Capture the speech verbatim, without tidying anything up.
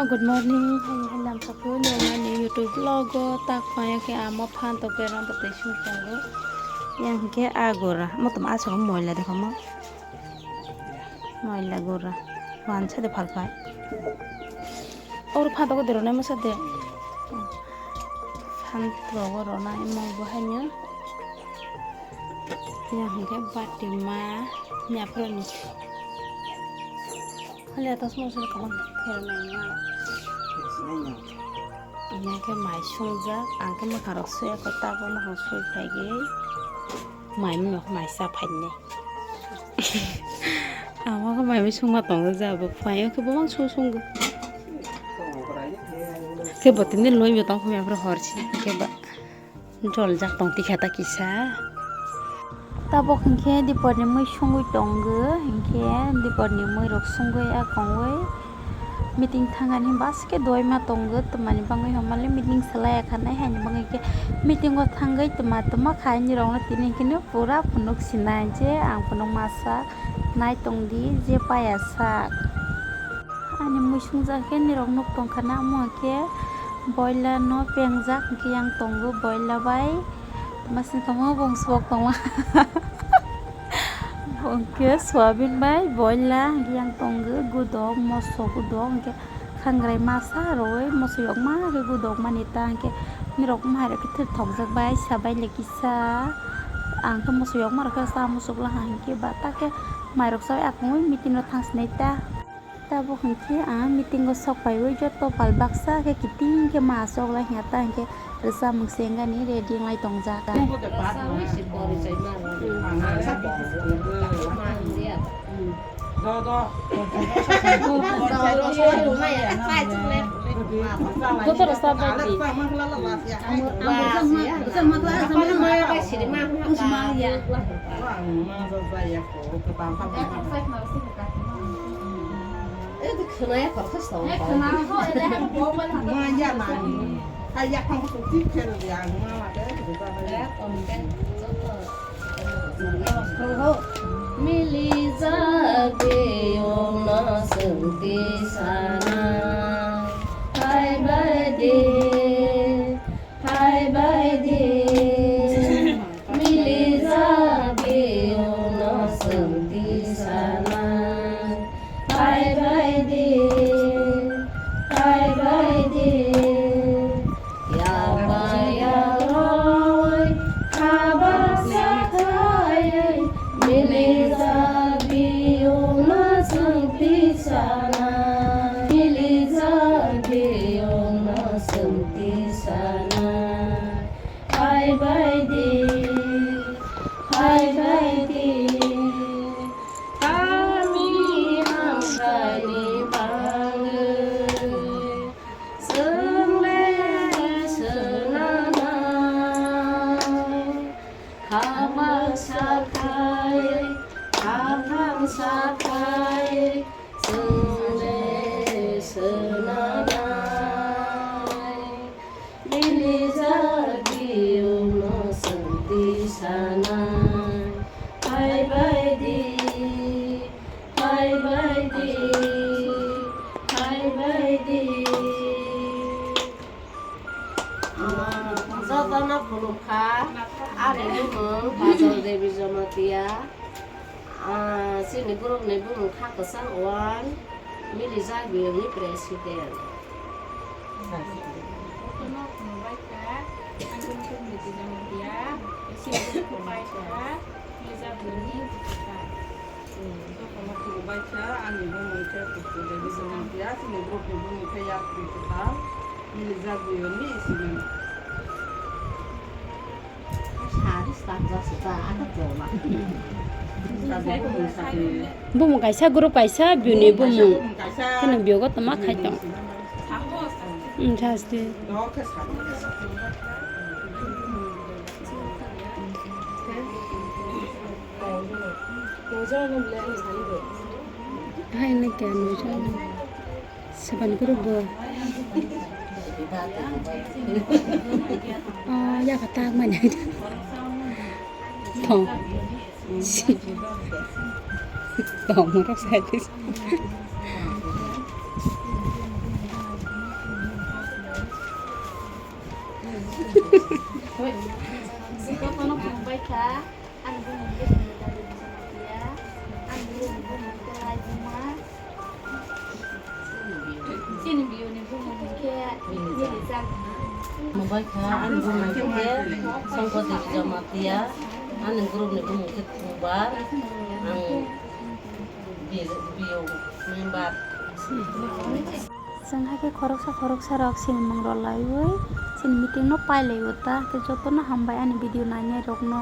Good morning, hai hai lamsa phuru nini YouTube vlog o tak paya khe amo phan to khe ram bwtwi sung tongo. Yang khe agora, mo tong asok moila dekho mo. Moila gora, wan sa de phal phai. Or phan to ko dero na mo sa de. Phan to go ro na mo bo hai nya. Yang khe bati ma nya phuru ni. Hali atas mo sir kawan. Ina khe mai sungjak, ang khe mwkhang rok suya khe tabuk mwkhang sui phai gwi mai mwnwi mai sa phai ni. Amo khe mai mwnwi sungma tongo ja bo phai o khe bo mang sung sung gwi. Khe bo tini loi bo tong phai hor si khe ba. Joljak tong tikha ta kisa. Tabok hinkhe dipor ni mui sungwi tongo, hinkhe dipor ni mui rok sungwi akongwi meeting thangani baske doi ma tongo, twmani bangwi hwnmale meeting salai akhanai haini bangwi khe meeting o thangwi twma twma khaini rok no tini hinkhe no pura phunuk sinai je ang phunuk masa nai tongdi je paya sak. Ani mui sungjak khe nirok nuk tongkha na, omo khe boila no pengjak hwnkhe yang tongo, boila bai tama sini tongma bong swk tongma. Hwnkhe soyabin bai boila hwnkhe yang tongo, gudok moso gudok hwnkhe khangrai masa rwi moso yokma khe gudok mani ta hwnkhe nirok mairok khe thwk thokjak bai sabai le kisa. Ang khe moso yokma rok khe sa muchuk laha hwnkhe ba ta khe mairok sabai akungwi meeting rok thang sinai ta. Tabuk hwnkhe ang meeting o sok phaiwi joto pal baksa khe kiting khe ma achuk lai hwnkhe ta hwnkhe rwchapmung se wngani ready wnglai tongjak. Joto rwchap bai di. Mili jagwi ongno swngti sana, hai bai di. Hai bai di, mili jagwi ongno swngti sana. Hai bai di, hai bai di, yakba yakroi, khaba sakhai, mili jagwi ongno swngti sana. Mili jagwi ongno swngti sana. Hai bai di, hai bai di, kami hamsaini bangwi chwng le swnanai. Kha baksa khai, kha thangsa khai, chwng le swnanai. Mili jagwi ongno swngti sana. Hai bai di, hai bai di, hai bai di. Jotono khulumkha, ani bumung Kajol Devi Jamatia. Ah, chini group ni bumung kha kwchang one, Mili Jagwi ni president. Jotono khulumbai kha, ani bumung Kajol Devi Jamatia, chini group ni kha, Mili Jagwi ni president. Jotono khulumbai kha, ani bumung khe Kajol Devi Jamatia, chini group ni bumung khe Yapri Kwtal, Mili Jagwi ni president. Bumung kaisa, group kaisa, bini bumung. Kheno biyogo tongma khai tong. Saste. Hai na kya no jano. Saban group bo. Oh, ya ka tak mana. Thong. Thong mo rok sai tis. Jotono hambai kha. Ani bumung khe Sumita Devi Jamatia. Ani bumung khe Laibuma. Chini biyoni bumung khe Nini Chakma. Hambai kha, ani bumung khe Songko Devi Jamatia. Ani group ni bumung khe Bubar. Ang bi-, biyong member. Chwng hai khe khoroksa khoroksa rok sinimung rw laiwi chini meeting no pai lai o ta, khe jotono hambai ani video nainai rok no.